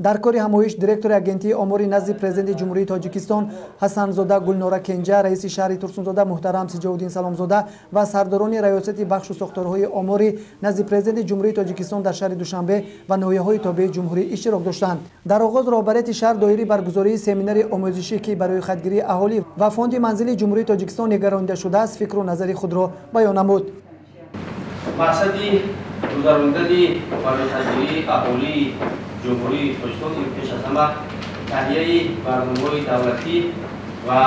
Дар кори ҳамоиш директори Агентии омори назди Президенти Ҷумҳурии Тоҷикистон Ҳасанзода Гулнора Кенҷа, раиси шаҳри Турсунзода муҳтарам Сиҷовуддин Саломзода ва сардорони раёсати бахшу сохторҳои омори назди Президенти Ҷумҳурии Тоҷикистон дар шаҳри Душанбе ва ноҳияҳои тобеи ҷумҳурӣ иштирок доштанд. Дар оғоз роҳбарияти шаҳр доири баргузории семинари омӯзишӣ, ки барои хатгирии аҳолӣ ва фонди манзили Ҷумҳурии Тоҷикистон нигаронида шудааст, фикру назари худро баён намуд. Мақсади гузарондани барои аҳолии Ҷумҳурии Тоҷикистон пеш аз ҳама таҳияи барномаҳои давлатӣ ва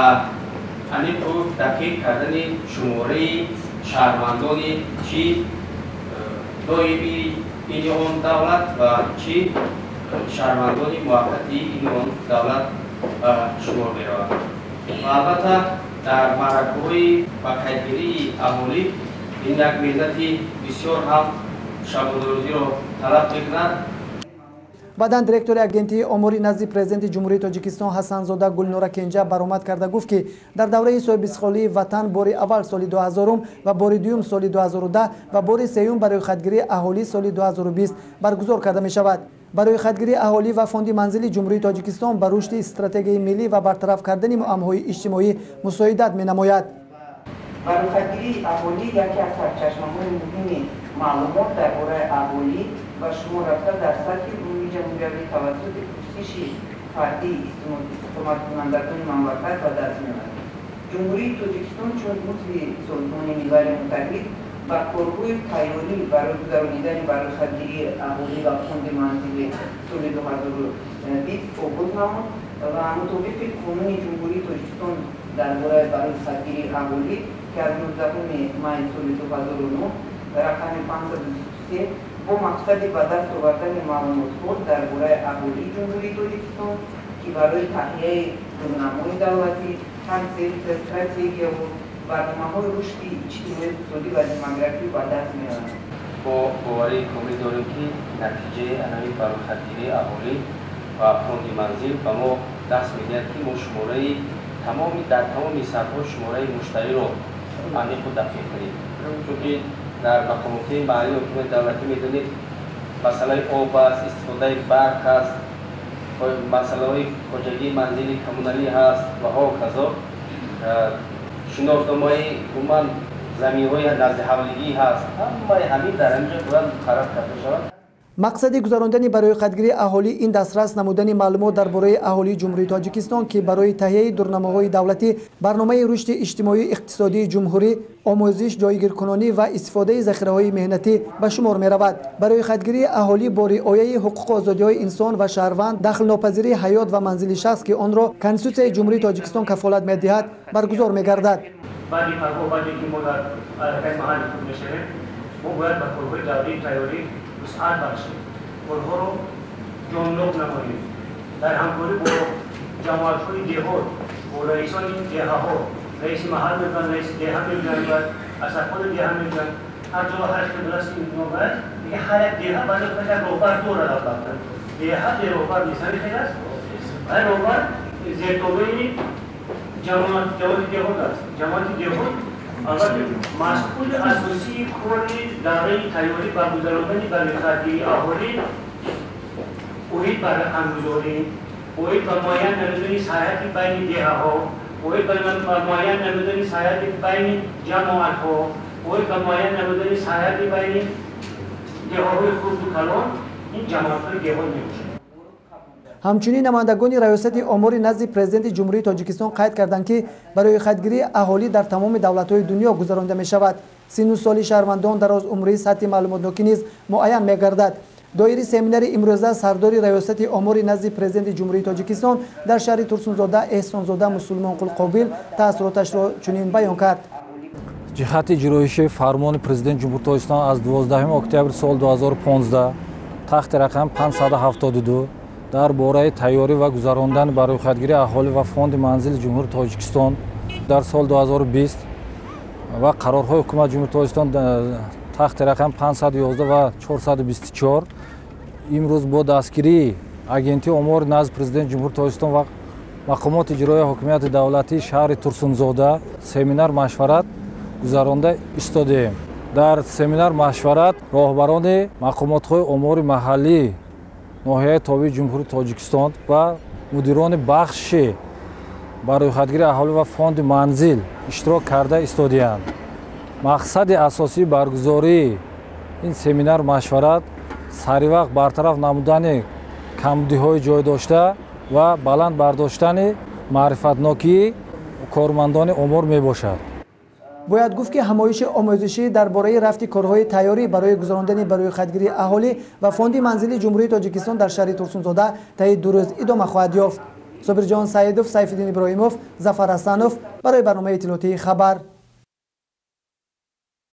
аниқу дақиқ кардани шумораи шаҳрвандони чӣ доими ини он давлат ва чӣ шаҳрвандони муваққатии ини он давлат ба шумор меравад. Ва албатта, дар маъракаҳои ба қайдгирии аҳолӣ ин як меҳнати бисёр ҳам шабонарӯзиро талаб мекунад. Баъдан директори Агентии омори назди Президенти Ҷумҳурии Тоҷикистон Ҳасанзода Гулнора Кенҷа баромад карда гуфт, ки дар давраи соҳибистиқлолии ватан бори аввал соли 2000 ва бори дуюм соли 2010 ва бори сеюм барои хатгирии аҳолӣ соли 2020 баргузор карда мешавад. Барои хатгирии аҳолӣ ва фонди манзили Ҷумҳурии Тоҷикистон ба рушди стратегияи миллӣ ва бартараф кардани муаммоҳои иҷтимоӣ мусоидат менамояд. Барои аҳолӣ яке аз сарчашмаҳои муҳими маълумот дар бораи аҳолӣ ба шумор рафта, дар сатҳи умумии ҷумҳуриявӣ тавассути пурсиши фардии истиқоматкунандагони мамлакат ба даст меояд. Ҷумҳурии Тоҷикистон чун узви Созмони Милали Муттаҳид ба корҳои тайёрӣ барои гузаронидани барои аҳолӣ ва фонди манзили соли 2020 оғоз намуд ва мутобиқи Қонуни Ҷумҳурии Тоҷикистон дар бораи барои аҳолӣ, ки аз 19 май соли 2009 рақами 523, бо мақсади ба даст овардани маълумотҳо дар бораи аҳолии Ҷумҳурии Тоҷикистон, ки барои таҳияи дурнамои давлатӣ, консепсия, стратегияву барномаҳои рушди иҷтимоӣ, иқтисодӣ ва демографӣ ба даст меояд. Бо боварии комил дорем, ки натиҷаи анави барои аҳолӣ ва фонди манзил ба мо даст медиҳад, ки мо шумораи тамоми дар тамоми сатҳҳо шумораи муштариро аниқу дақиқ кунем, чунки дар мақомоти маҳаллии ҳукумати давлатӣ, медонед, масъалаи об аст, истифодаи барқ аст, масъалаҳои хоҷагии манзили коммуналӣ ҳаст ва ҳоказо, шиносномаи умуман заминҳои наздиҳавлигӣ ҳаст. Ҳамаи ҳамин дар ҳамин ҷо бояд муқаррар карда шавад. Мақсади гузарондани барои хатгирии аҳолӣ ин дастрас намудани маълумот дар бораи аҳолии Ҷумҳурии Тоҷикистон, ки барои таҳияи дурнамоҳои давлатӣ, барномаи рушди иҷтимоию иқтисодии ҷумҳурӣ, омӯзиш, ҷойгиркунонӣ ва истифодаи захираҳои меҳнатӣ ба шумор меравад. Барои хатгирии аҳолӣ бо риояи ҳуқуқу озодиҳои инсон ва шаҳрванд, дахлнопазирии ҳаёт ва манзили шахс, ки онро Конститутсияи Ҷумҳурии Тоҷикистон кафолат медиҳад, баргузор мегардад. Баъди фарҳо, баъде ки мо дар алақаи маҳалли худ мешавем, мо бояд ба корҳои давраи тайёрӣ вусъат бахшем, корҳоро ҷоннок намоем. Дар ҳамкорӣ бо ҷамоатҳои деҳот, бо раисони деҳаҳо, раиси маҳал мебинанд, раиси деҳа мебинанд, асархони деҳа мебинанд, ҳар ҷо ҳар хел будааст, ин дига ҳар як деҳа барои худаш як роҳбар дорад. Албатта, деҳа бероҳбар нест, ҳамин хел аст. Ҳар роҳбар зертобеи ҷамоати деҳот аст. Ҷамоати деҳот албатта масъули асосии кори давраи тайёрӣ ба гузарондани барои аҳолӣ оид ба рақамгузорӣ, оид ба муайян намудани сарҳади байни деҳаҳо, оид ба муайян намудани сарҳади байни ҷамоатҳо, оид ба муайян намудани сарҳади байни деҳаҳои хурду калон ин ҷамоатҳои деҳот мебошад. Ҳамчунин намояндагони Раёсати омори назди Президенти Ҷумҳурии Тоҷикистон қайд карданд, ки барои хатгирии аҳолӣ дар тамоми давлатҳои дунё гузаронида мешавад. Синну соли шаҳрвандон, дарозумрӣ, сатҳи маълумотнокӣ низ муайян мегардад. Доири семинари имрӯза сардори Раёсати омори назди Президенти Ҷумҳурии Тоҷикистон дар шаҳри Турсунзода Эҳсонзода Мусулмонқул Қобил таассуроташро чунин баён кард. Ҷиҳати иҷроиши фармони Президенти Ҷумҳурии Тоҷикистон аз 12 октябри соли 2015 таҳти рақами 572 дар бораи тайёрӣ ва гузарондани барои аҳолӣ ва фонди манзили Ҷумҳурии Тоҷикистон дар соли 2020 ва қарорҳои Ҳукумати Ҷумҳурии Тоҷикистон таҳти рақами 511 ва 424, имрӯз бо дастгирии Агентии омори назди Президенти Ҷумҳурии Тоҷикистон ва мақомоти иҷроияи ҳокимияти давлатии шаҳри Турсунзода семинар машварат гузаронда истодаем. Дар семинар машварат роҳбарони мақомотҳои омори маҳаллӣ ноҳияи тобеи Ҷумҳурии Тоҷикистон ва мудирони бахши барӯйхатгирии аҳолӣ ва фонди манзил иштирок карда истодиянд. Мақсади асосии баргузории ин семинар машварат саривақт бартараф намудани камбудиҳои ҷой дошта ва баланд бардоштани маърифатнокии кормандони омор мебошад. Бояд гуфт, ки ҳамоиши омӯзишӣ дар бораи рафти корҳои тайёрӣ барои гузарондани барӯйхатгирии аҳолӣ ва фонди манзили Ҷумҳурии Тоҷикистон дар шаҳри Турсунзода таи 2 рӯз идома хоҳад ёфт. Собирҷон Саидов, Сайфиддин Иброҳимов, Зафар Ҳасанов барои барномаи иттилоотии «Хабар».